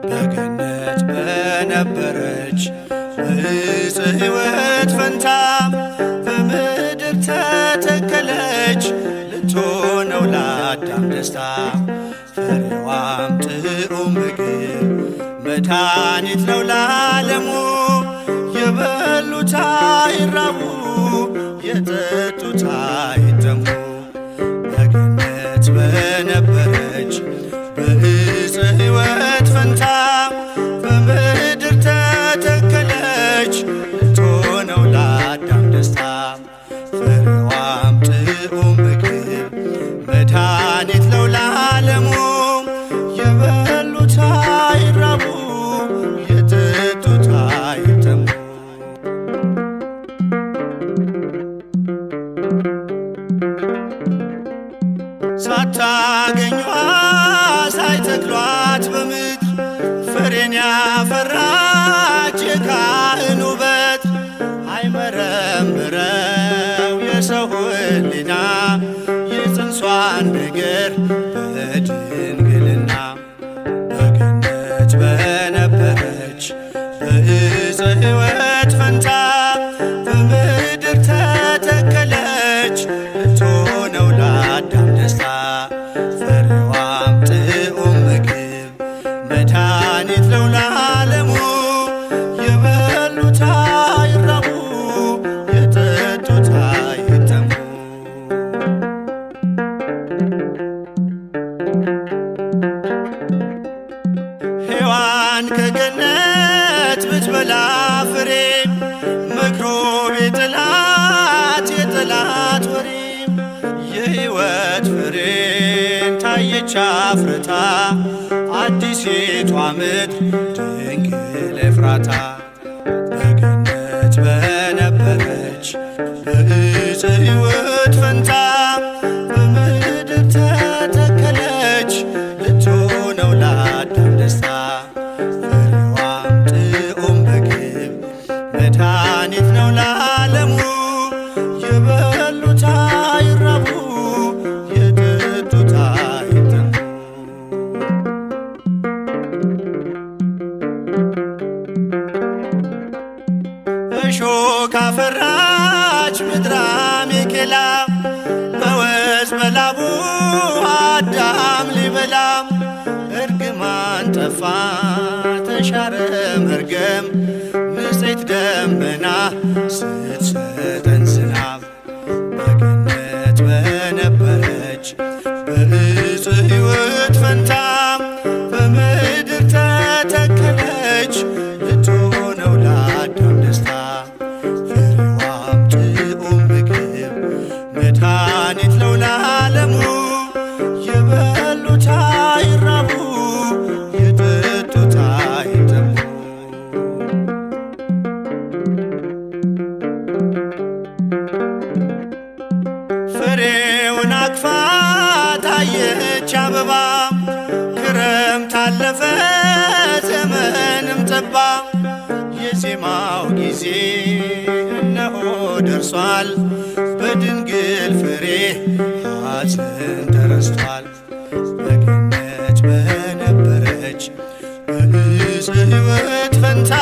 በገነት በነበረች በዕፀ ሕይወት ፈንታ በምድር ተተከለች ልትሆነው ለአዳም ደስታ። ፍሬዋም ጥዑም ምግብ መድኃኒት ነው ለዓለሙ። የበሉት አይራቡ፣ የጠጡት አይጠሙ። በገነት በነበረች በዕፀ ሕይወት ፈንታ በምድር ተተከለች ልትሆነው ለአዳም ደስታ። ፍሬዋም ጥዑም ምግብ መድኃኒት ነው ለዓለሙ። የበሉት አይራቡ፣ የጠጡት አይጠሙ። ሳታገኟ ሳይተክሏት በምድር ፍሬን ያፈራች የካህኑ በትር፣ አይመረምረው የሰው ሕሊና የጽንሷን ነገር በድንግልና። በገነት በነበረች በዕፀ ሕይወት ፈንታ በምድር ተተከለች ልትሆነው ለአዳም ደስታ። ፍሬዋም ጥዑም ምግብ መድኃኒት ነው ለዓለሙ። የበሉት አይራቡ፣ የጠጡት አይጠሙ። ሔዋን ከገነት ብትበላ ፍሬ መክሮ ቢጥላት የጠላት ወሬ፣ የሕይወት ፍሬን ታየች አፍርታ አዲሲቷ ምድር ድንግል ኤፍራታ። በገነት በነበረች በዕፀ ሕይወት ፈንታ በምድር ተተከለች ልትሆነው ለአዳም ደስታ። ፍሬዋም ጥዑም ምግብ መድኃኒት ነው ለዓለሙ። የበሉት አይራቡ፣ የጠጡት አይጠሙ። እሾህ ካፈራች ምድር አሜኬላ በወዝ በላቡ አዳም ሊበላ፣ እርግማን ጠፋ ተሻረ መርገም ንጽሕት ደመና ስትሰጠን ዝናብ። በገነት በነበረች በዕፀ ሕይወት ፈንታ በምድር ተተከለች ልትሆነው ለአዳም ደስታ። ፍሬዋም ጥዑም ምግብ መድኃኒት ነው ለዓለሙ። የበሉት አይራቡ፣ የጠጡት አይጠሙ። ፍሬውን አቅፋ ታየች አበባ፣ ክረምት አለፈ ዘመንም ጠባ። የዜማው ጊዜ እነሆ ደርሷል፣ በድንግል ፍሬ ሐዘን ተረስቷል። በገነት በነበረች በዕፀ ሕይወት ፈንታ